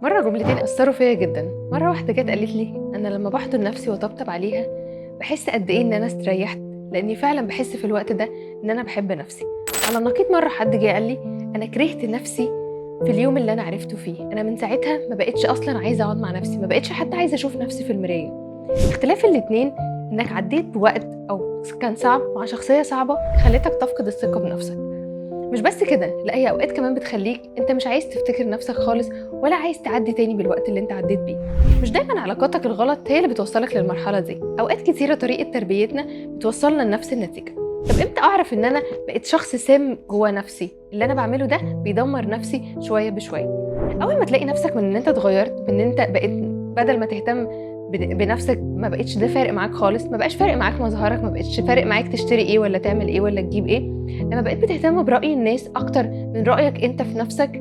مرة جملتين أثروا فيا جدا. مرة واحدة جت قالت لي أنا لما بحضن نفسي وطبطب عليها بحس قد إيه إن أنا استريحت، لأني فعلا بحس في الوقت ده إن أنا بحب نفسي. على النقيض مرة حد جه قال لي أنا كرهت نفسي في اليوم اللي أنا عرفته فيه، أنا من ساعتها ما بقتش أصلا عايزة أقعد مع نفسي، ما بقتش حتى عايزة أشوف نفسي في المراية. اختلاف الاتنين إنك عديت بوقت أو كان صعب مع شخصية صعبة خلتك تفقد الثقة بنفسك. مش بس كده، لا هي اوقات كمان بتخليك انت مش عايز تفتكر نفسك خالص ولا عايز تعدي تاني بالوقت اللي انت عديت بيه. مش دايما علاقاتك الغلط هي اللي بتوصلك للمرحلة دي، اوقات كتيرة طريقه تربيتنا بتوصلنا لنفس النتيجة. طب امتى اعرف ان انا بقيت شخص سام جوه نفسي؟ اللي انا بعمله ده بيدمر نفسي شوية بشوية. اول ما تلاقي نفسك من ان انت اتغيرت، من ان انت بقيت بدل ما تهتم بنفسك ما بقتش ده فارق معاك خالص، ما بقاش فارق معاك مظهرك، ما بقتش فارق معاك تشتري ايه ولا تعمل ايه ولا تجيب ايه، لما بقيت بتهتم برأي الناس اكتر من رأيك انت في نفسك،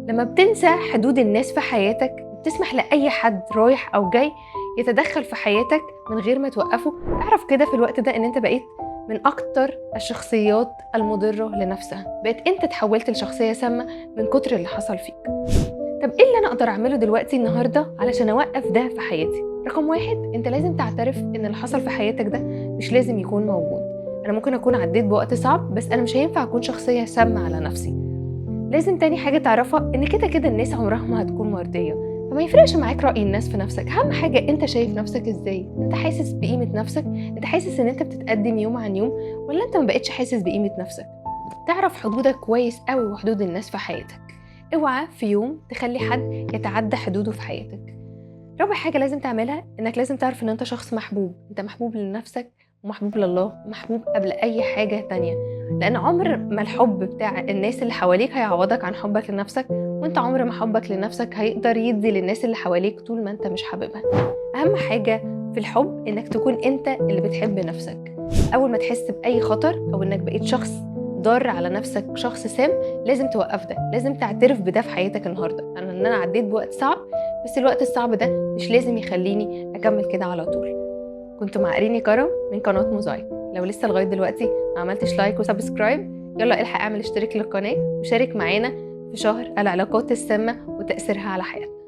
لما بتنسى حدود الناس في حياتك، بتسمح لأي حد رايح او جاي يتدخل في حياتك من غير ما توقفه، اعرف كده في الوقت ده ان انت بقيت من اكتر الشخصيات المضرة لنفسها، بقيت انت تحولت لشخصية سامة من كتر اللي حصل فيك. طب ايه اللي انا اقدر اعمله دلوقتي النهارده علشان اوقف ده في حياتي؟ رقم 1، انت لازم تعترف ان اللي حصل في حياتك ده مش لازم يكون موجود. انا ممكن اكون عديت بوقت صعب، بس انا مش هينفع اكون شخصية سامة على نفسي. لازم تاني حاجة تعرفها ان كده كده الناس عمرها ما هتكون مرضية، فما يفرقش معاك رأي الناس في نفسك. اهم حاجة انت شايف نفسك ازاي، انت حاسس بقيمة نفسك، انت حاسس ان انت بتتقدم يوم عن يوم، ولا انت ما بقتش حاسس بقيمة نفسك. تعرف حدودك كويس قوي وحدود الناس في حياتك. اوعى في يوم تخلي حد يتعدى حدوده في حياتك. رابع حاجة لازم تعملها انك لازم تعرف ان انت شخص محبوب، انت محبوب لنفسك ومحبوب لله، محبوب قبل اي حاجة تانية، لان عمر ما الحب بتاع الناس اللي حواليك هيعوضك عن حبك لنفسك، وانت عمر ما حبك لنفسك هيقدر يدي للناس اللي حواليك طول ما انت مش حاببها. اهم حاجة في الحب انك تكون انت اللي بتحب نفسك. اول ما تحس باي خطر او انك بقيت شخص ضار على نفسك، شخص سام، لازم توقف ده، لازم تعترف بده في حياتك النهارده. انا عديت بوقت صعب، بس الوقت الصعب ده مش لازم يخليني اكمل كده على طول. كنت مع إيريني كرم من قناة موزايك. لو لسه لغاية دلوقتي ما عملتش like و subscribe، يلا الحق اعمل اشتراك للقناة وشارك معانا في شهر العلاقات السامة وتأثيرها على حياتنا.